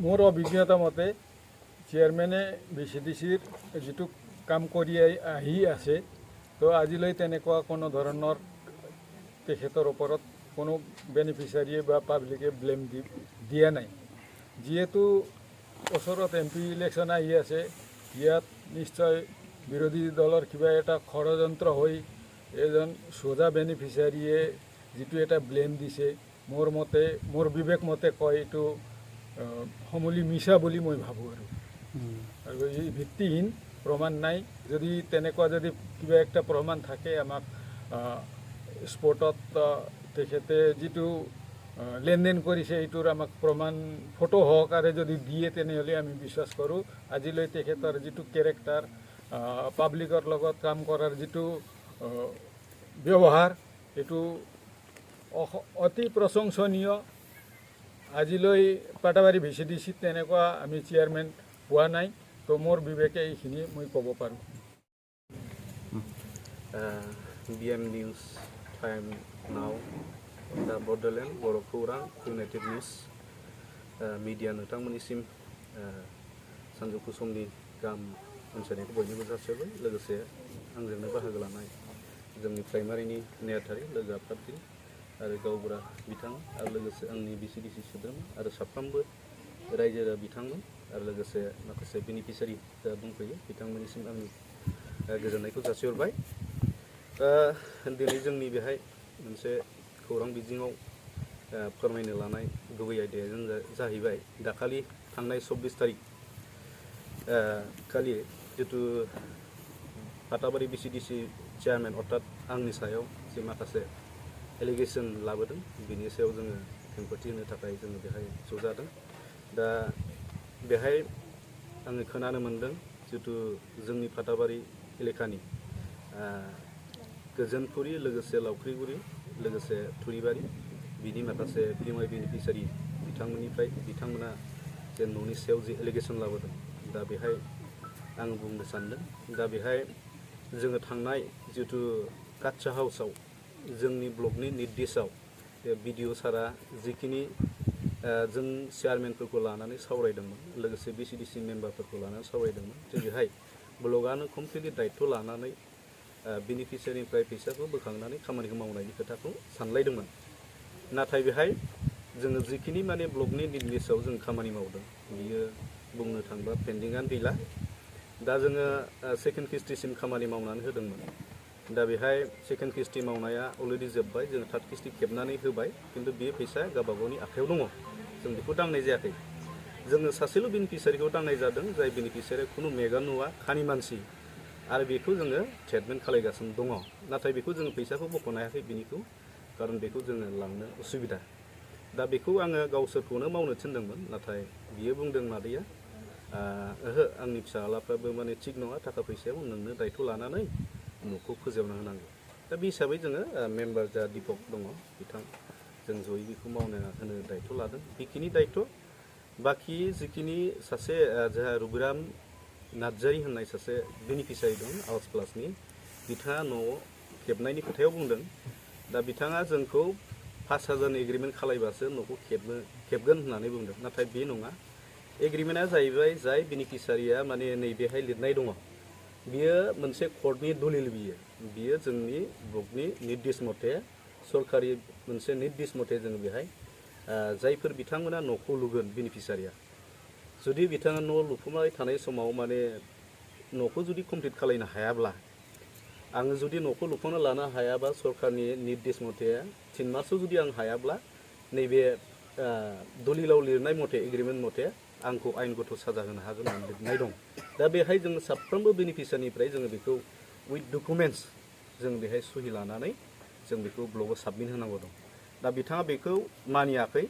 मोर अभिज्ञता मते चेयरमेने VCDCर जिटु काम करि आहि आछे तो आजिलै तेनेकुवा कोनो धৰণৰ तेखेतर ओपरत कोनो बेनिफिशियारिये बा पाब्लिके ब्लेम दिया नाइ जिहेतु ओसरत MP इलेक्शन आहि आछे यात निश्चय विरोधी दलर किबा एटा षडयंत्र হৈ एजन सोजा बेनिफिशियारिये जिटु एटा ब्लेम दिसे मोर मते मोर विवेक मते कय एटु समूली मिसा বুলি মই ভাবো আৰু এই ভিত্তিহীন प्रमाण নাই যদি তেনেকুৱা যদি কিবা একটা प्रमाण থাকে আমাক স্পটত তেখেতে যেটো লেনদেন কৰিছে এইটোৰ আমাক प्रमाण ফটো হকাৰে যদি দিয়ে তেনেহলে আমি বিশ্বাস কৰো আজিলৈ তেখেতৰ যেটো ক্যাৰেক্টাৰ পাব্লিকৰ লগত কাম কৰাৰ যেটো ব্যৱহাৰ এটো অতি প্ৰশংসনীয় আজিলৈ পাটাবাৰী VCDC তেনেকুৱা আমি চেয়াৰমেন পোৱা নাই তো মোর বিবেকে এইখিনি মই ক'ব পাৰো BM News time now the Borderland Gwkrwng United News media नोंथांमोननिसिम सानजौफु समनि गाहाम अनसायनायखौ बयनोबो जासिबाय लोगोसे आंजोंनो बाहागो लानाय जोंनि प्राइमारिनि नेहाथारि लोगो आफादगिरि आरो गावबुरा बिथां आरो लोगोसे आंनि VCDC सोद्रोमा आरो साफ्रोमबो रायजो बिथांमोन आरो लोगोसे माखासे बेनिफिशियारि जा दंफैयो बिथांमोननिसिम आंनि गोजोननायखौ जासिहरबाय दिनै जोंनि बेहाय मोनसे खौरां बिजोङाव फोरमायनो लानाय गुबै आयदाया जाहैबाय दाखालि थांनाय 24 तारिख खालि जितु पाटाबारि VCDC चेयारमेन अर्थात आंनि सायाव जे माखासे एलिगेशन लाबोदों बिनि सायाव जोङो खेंफोरथि होनो थाखाय जोङो बेहाय ज' जादों दा बेहाय आङो खोनानो मोनदों जितु जोंनि पाटाबारि एलेकानि गोजोनपुरि लोगोसे लावख्रिगुरि लोगोसे थुरिबारि बिनि माखासे पिएमआइ बेनिफिशियारि बिथांमोननिफ्राय बिथांमोना जे न'नि सायाव जे एलिगेशन लाबोदों दा बेहाय आं बुंनो सानदों दा बेहाय जोङो थांनाय जितु काच्चा हाउसाव जोंनि ब्लकनि निर्देशआव भिडिअ सारा जिखिनि जों चेयारमेनफोरखौ लानानै सावरायदोंमोन लोगोसे VCDC मेम्बारफोरखौ लानानै सावरायदोंमोन जे बेहाय ब्लकआनो कमप्लिटलि दायित्व लानानै बेनिफिशियारिनिफ्राय फैसाखौ बोखांनानै खामानिखौ मावनायनि खोथाखौ सानलायदोंमोन नाथाय बेहाय जोङो जिखिनि माने ब्लकनि निर्देशआव जों खामानि मावदों बियो बुंनो थांबा पेन्डिंआनो गैला दा जोङो सेकेन्ड किस्तिसिम खामानि मावनानै होदोंमोन दा बेहाय सेकेन्ड किस्ति मावनाया अलरेडि जोब्बाय जों थार्ड किस्ति खेबनानै होबाय किन्तु बे फैसा गावबा गावनि आखायाव दङ जों बेखौ दांनाय जायाखै जोङो सासेल' बेनिफिशियारिखौ दांनाय जादों जाय बेनिफिशियारिया खुनु मेगन नुवा खानि मानसि आरो बेखौ जोङो ट्रिटमेन्ट खालामगासिनो दङ नाथाय बेखौ जोङो फैसाखौ बख'नो हायाखै बिनिखौ खारन बेखौ जोङो लांनो उसुबिदा दा बेखौ आङो गावसोरखौनो मावनो थिनदोंमोन नाथाय बियो बुंदों मादैया ओहो आंनि फिसालाफ्राबो माने थिग नङा थाखा फैसायाव नोंनो दायित्व लानानै न'खौ फोजोबना होनांगौ दा बे हिसाबै जोङो मेम्बार जा दीपक दङ बिथां जों जयै बेखौ मावनो होनो दायित्व लादों बेखिनि दायित्व बाखि जिखिनि सासे जोंहा रुबिराम नार्जारी होननाय सासे बेनिफिशियारि दं आवास प्लासनि बिथाङा न'आव खेबनायनि खोथायाव बुंदों दा बिथाङा जोंखौ 5,000 एग्रिमेन्ट खालायबासो न'खौ खेबगोन होननानै बुंदों नाथाय बे नङा एग्रिमेन्टआ जाहैबाय जाय बेनिफिशियारिया माने नैबेहाय लिरनाय दङ बियो मोनसे कर्टनि दलिल बियो जोंनि ब्लकनि निर्देश मथे सरकारि मोनसे निर्देश मथे जों बेहाय जायफोर बिथांमोना न'खौ लुगोन बेनिफिशियारिया जुदि बिथाङा न' लुफुंबाय थानाय समाव माने न'खौ जुदि कमप्लिट खालायनो हायाब्ला आङो जुदि न'खौ लुफुंना लानो हायाबा सरकारनि निर्देश मथे 3 मासाव जुदि आं हायाब्ला नैबे दलिलाव लिरनाय मथे एग्रिमेन्ट मथे आंखौ आयेनगत साजा होनो हागोन होननानै लिरनाय दं दा बेहाय जों साफ्रोमबो बेनिफिशियारिनिफ्राय जोङो बेखौ उइथ डकुमेन्ट्स जों बेहाय सहि लानानै जों बेखौ ब्लकआव साबमिट होनांगौ दं दा बिथाङा बेखौ मानियाखै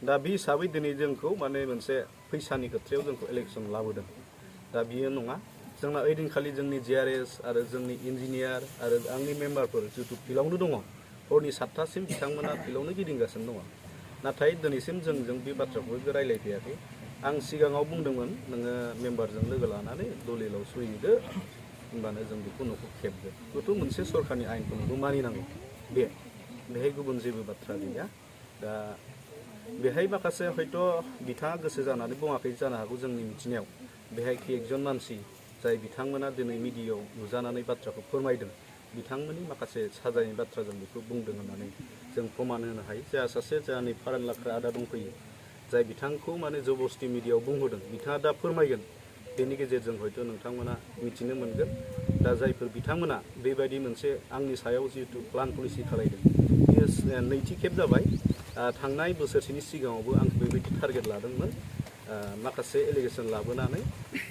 दा बे हिसाबै दिनै जोंखौ माने मोनसे फैसानि खोथायाव जोंखौ इलेक्सन लाबोदों दा बियो नङा जोंना ओइदिनखालि जोंनि JRS आरो जोंनि इन्जिनियार आरो आंनि मेम्बारफोर जितु फिल्डआवनो दङ हरनि 7टासिम बिथांमोना फिल्डआवनो गिदिंगासिनो दङ नाथाय दिनैसिम जोंजों बे बाथ्राखौ रायलायफैयाखै आं सिगाङाव बुंदोंमोन नोङो मेम्बारजों लोगो लानानै दलिलाव सहि होदो होनबानो जों बेखौ न'खौ खेबगोन बेथ' मोनसे सरकारनि आयेनखौ नोंबो मानिनांगौ बेहाय गुबुन जेबो बाथ्रा गैया दा बेहाय माखासे हयथ' बिथाङा गोसो जानानै बुङाखै जानो हागौ जोंनि मिथिनायाव बेहाय एकजन मानसि जाय बिथांमोना दिनै मिडियायाव नुजानानै बाथ्राखौ फोरमायदों बिथांमोननि माखासे साजायनाय बाथ्रा जों बेखौ बुंदों होननानै जों प्रमान होनो हायो जोंहा सासे जोंहानि फारान लाख्रा आदा दंफैयो जाय बिथांखौ माने जबस्थि मिडियायाव बुंहोदों बिथाङा दा फोरमायगोन बेनि गेजेरजों हयथ' नोंथांमोना मिथिनो मोनगोन दा जायफोर बिथांमोना बेबायदि मोनसे आंनि सायाव जिहेतु प्लान पलिसि खालायदों बेयो नैथि खेब जाबाय थांनाय बोसोरसेनि सिगाङावबो आं बेबायदि टारगेट लादोंमोन माखासे एलिगेसन लाबोनानै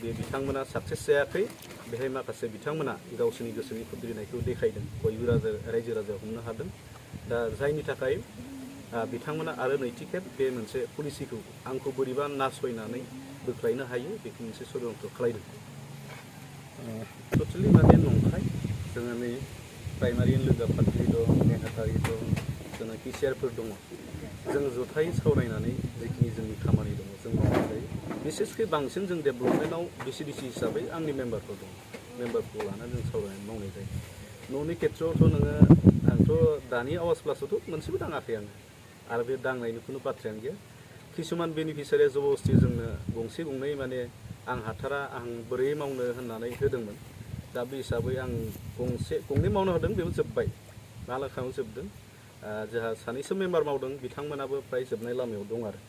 बे बिथांमोना साक्सेस जायाखै बेहाय माखासे बिथांमोना गावसोरनि गोसोनि खुद्रिनायखौ देखायदों बयबो रायजो राजाया हमनो हादों दा जायनि थाखाय बिथांमोना आरो नैथि खेब बे मोनसे पलिसिखौ आंखौ बोरैबा नासयनानै बोख्लायनो हायो बेखौ मोनसे षड्यन्त्र खालायदों टटेलि माने नंखाय जोङो नै प्राइमारि लोगो आफादगिरि दं नेहाथारि दं जोंना किसियारफोर दङ जों जथायै सावरायनानै जिखिनि जोंनि खामानि दङ जों मावनाय जायो बिसेसकै बांसिन जों डेभेलपमेन्टआव VCDC हिसाबै आंनि मेम्बारफोर दं मेम्बारखौ लानानै जों सावरायनानै मावनाय जायो न'नि खेथ्रआवथ' नोङो आंथ' दानि आवाज प्लासावथ' मोनसेबो दाङाखै आङो आरो बे दांनायनि खुनु बाथ्रायानो गैया किसुमान बेनिफिसियारिया जबस्थि जोंनो गंसे गंनै माने आं हाथारा आं बोरै मावनो होननानै होदोंमोन दा बे हिसाबै आं गंनै मावनो होदों बेबो जोब्बाय मालाखायाव जोबदों जोंहा सानैसो मेम्बार मावदों बिथांमोनाबो फ्राय जोबनाय लामायाव दं आरो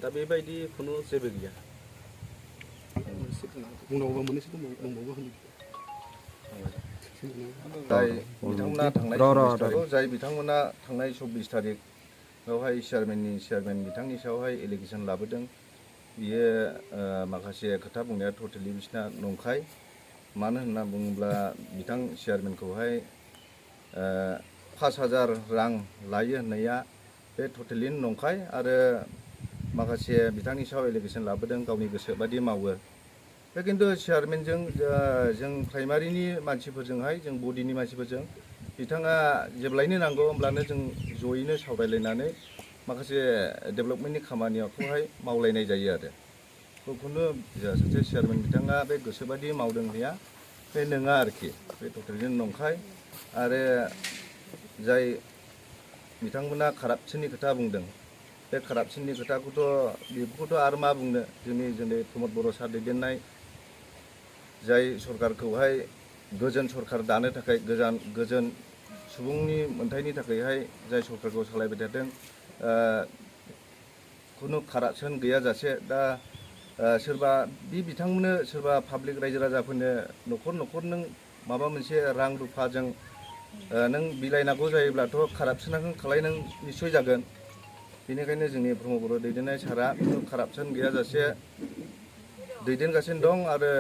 दा बेबायदि खुनु जेबो गैया जाय बिथांमोना थांनाय 24 तारिख जाय बिथांमोना थांनाय 24 तारिख बेवहाय चेयारमेन बिथांनि सायावहाय एलिगेसन लाबोदों बियो माखासे खोथा बुंनाया टटेलि बिसिना नंखाय मानो होनना बुङोब्ला बिथां चेयारमेनखौहाय 5,000 रां लायो होननाया बे टटेलि नंखाय आरो माखासे बिथांनि सायाव एलिगेसन लाबोदों गावनि गोसो बादि मावो बे खिन्थु चेयारमेनजों जों प्राइमारिनि मानसिफोरजोंहाय जों बडिनि मानसिफोरजों बिथाङा जेब्लायनो नांगौ होमब्लानो जों जयैनो सावरायलायनानै माखासे डेभेलपमेन्टनि खामानिखौहाय मावलायनाय जायो आरो खुनु सासे चेयारमेन बिथाङा बे गोसोबादि मावदों होननाया बे नङा आरोखि बे टटेलि नंखाय आरो जाय बिथांमोना कारापसननि खोथा बुंदों बे कारापसननि खोथाखौथ' आरो मा बुंनो जोंनि प्रमद बर' सार दैदेननाय जाय सरकारखौहाय गोजोन सरकार दानो थाखाय गोजोन सुबुंनि मोन्थायनि थाखायहाय जाय सरकारखौ सालायबाय थादों खुनु कारापसन गैयाजासे दा सोरबा बिथांमोननो सोरबा पाब्लिक रायजो राजाफोरनो न'खर नों माबा मोनसे रां रुफाजों नों बिलाइनांगौ जायोब्लाथ' कारापसनखौ खालायनो निस्सय जागोन बेनिखायनो जोंनि प्रमद बर' दैदेननाय सारा खुनु कारापसन गैयाजासे दैदेनगासिनो दं आरो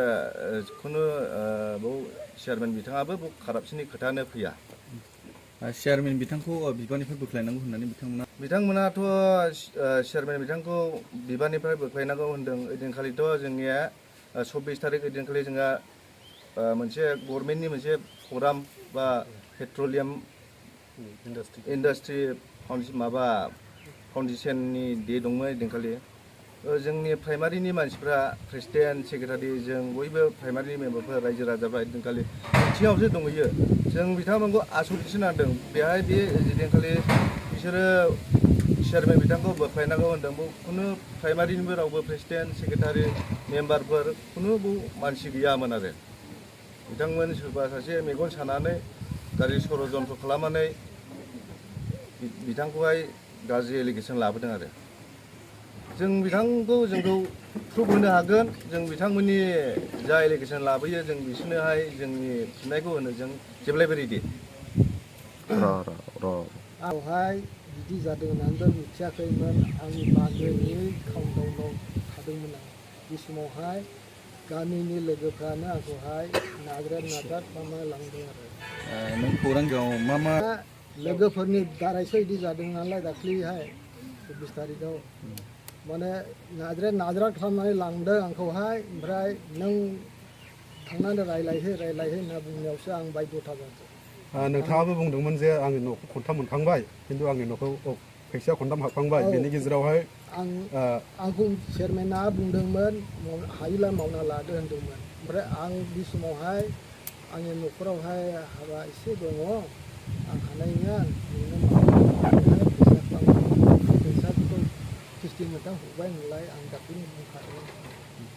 खुनु बाव चेयारमेन बिथाङाबो कारापसननि खोथायानो फैया चेयारमेन बिथांखौ बिबाननिफ्राय बोख्लायनांगौ होननानै बिथांमोनाथ' चेयारमेन बिथांखौ बिबाननिफ्राय बोख्लायनांगौ होनदों ओइदिनखालिथ' जोंनिया 24 तारिख ओइदिनखालि जोंहा मोनसे गभर्नमेन्टनि मोनसे प्रग्राम बा पेट्रलियाम इन्डास्ट्रि माबा फाउन्डेसननि डे दंमोन ओइदिनखालि जोंनि प्राइमारिनि मानसिफ्रा प्रेसिडेन्ट सेक्रेटारि जों बयबो प्राइमारिनि मेम्बारफोर रायजो राजाफ्रा ओइदिनखालि मिथिङावसो दंहैयो जों बिथांमोनखौ आसरितसो नांदों बेहाय बे ओइदिनखालि बिसोरो चेयारमेन बिथांखौ बोख्लायनांगौ होनदों खुनु प्राइमारिनिबो रावबो प्रेसिडेन्ट सेक्रेटारि मेम्बारफोर खुनु मानसि गैयामोन आरो बिथांमोन सोरबा सासे मेगन सानानै गाज्रि षड्यन्त्र खालामनानै बिथांखौहाय गाज्रि एलिगेसन लाबोदों आरो जों जोंखौ प्रुफ होनो हागोन जों बिथांमोननि जा एलिगेसन लाबोयो जों बिसोरनोहाय जोंनि फिननायखौ होनो जों जेब्लायबो रेडि आंहाय बिदि जादों होननानैबो मिथियाखैमोन आंनि बाजैनि काउन्टाउनाव थादोंमोन आं बे समावहाय गामिनि लोगोफ्रानो आंखौहाय नागार खालामना लांदों आरो नों खौरांआव मा लोगोफोरनि दारैसो बिदि जादों नालाय दाख्लैहाय 24 तारिखआव माने नाजरा खालामनानै लांदों आंखौहाय ओमफ्राय नों थांनानै रायलायहै होनना बुंनायावसो आं बायद'था जादों नोंथाङाबो बुंदोंमोन जे आंनि न'खौ खनथाम मोनखांबाय खिन्थु आंनि न'खौ फैसाया खनथाम हाबखांबाय बेनि गेजेरावहाय आंखौ चेयारमेना बुंदोंमोन हायोला मावना लादो होनदोंमोन ओमफ्राय आं बे समावहाय आंनि न'खरावहाय हाबा एसे दङ आं हानाय नङा नोंनो फैसाखौ फैसा हरबाय नालाय आं दाख्लैनो बुंखादों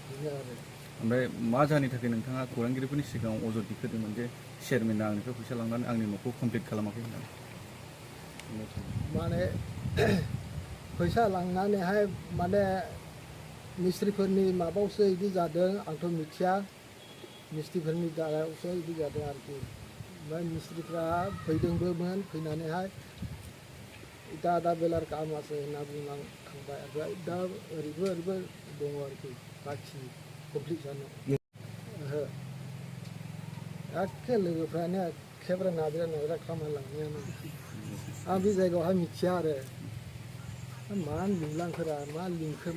बेनो आरो ओमफ्राय मा जाहोननि थाखाय नोंथाङा खौरांगिरिफोरनि सिगाङाव अजद दिखोदोंमोन जे चेयारमेना आंनिफ्राय फैसा लांनानै आंनि न'खौ कमप्लिट खालामाखै होननानै माने फैसा लांनानैहाय माने मिस्ट्रिफोरनि माबायावसो बिदि जादों आंथ' मिथिया मिस्ट्रिफोरनि दारायावसो बिदि जादों आरोखि ओमफ्राय मिस्ट्रिफ्रा फैदोंबोमोन फैनानैहाय दा बेलार कामासो होनना बुंनां थांबाय ओमफ्राय दा ओरैबो दङ आरोखि बाखि कमप्लिट जानो ओहो एखे लोगोफ्रानो एखेबारे नागिरा खालामलांनायानो आं बे जायगायावहाय मिथिया आरो मा लिंलांखोरा मा लिंखो